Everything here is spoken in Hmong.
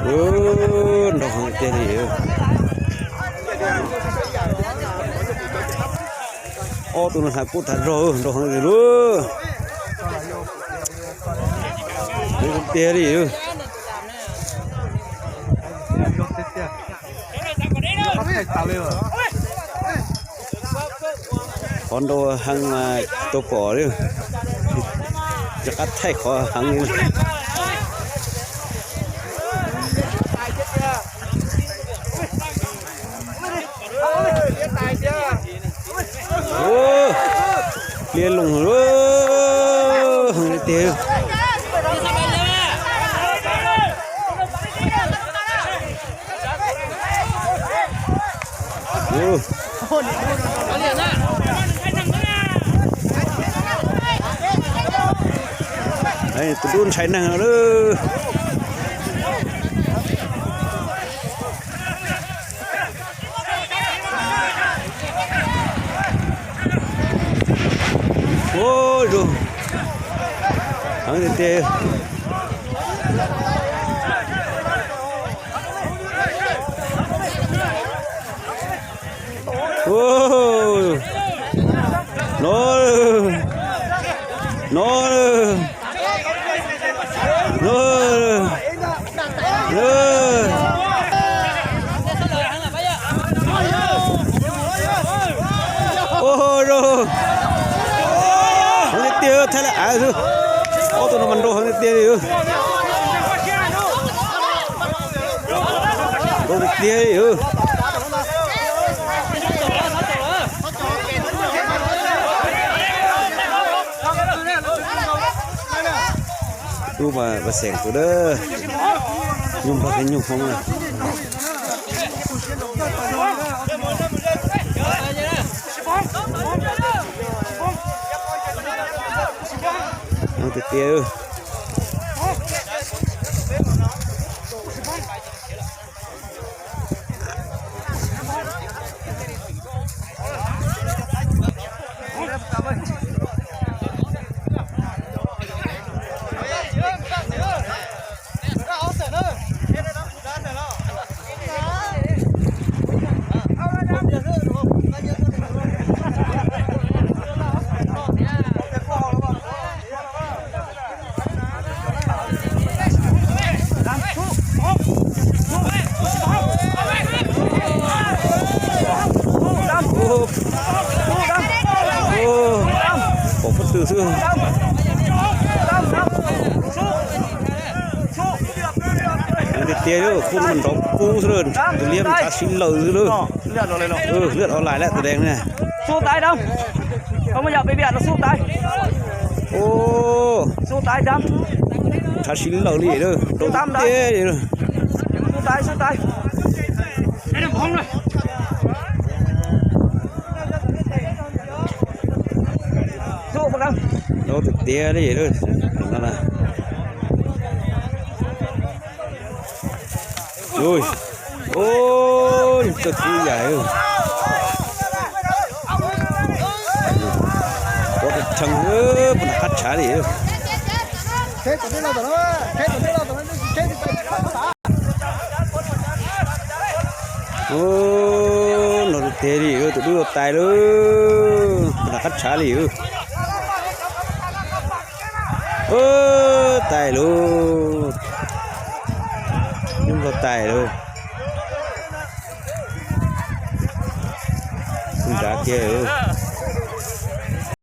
Nrau heev tiag li. Ob tug no hnav kub thav zog nrau heev li lub. Tiag li. Qhov nrau heev mas tau pom li, rov qab thaij qhov heev li. Pliab loo, heev li tiag. Tus dub ntshai neeg no lawm. Ua zoo, heev tiag tiag. No, no, no. Ua zoo, heev tiag tiag, thaij lawv av xwb. Ob tug no mas nrau heev tiag tiag li. Nrau tiag tiag li. Tub mas vaj xeem tus dawb, nyuj nplog thiab nyuj hmoob na. Tiag tiag. Pom pob tw xwb. Tiag tiag, khub no nrov kub xwb, tus liab ntshav siv lawm xwb lawm. Lượt online lawm tus deev na. Xub tais dam. Không bao giờ bị bịt nó xub tais. Xub tais dam. Ntshav siv lawm li, nrov tiag tiag li. Xub tais, xub tais. Nrov tiag tiag li. Ui, ui, txawj kub yam. Ua rau rhees, puas nram qab tshav li. Ua, nrov tiag tiag li, tus dub tais lawm, puas nram qab tshav li. Tais lawm, dub tais lawm. Nrad kiag.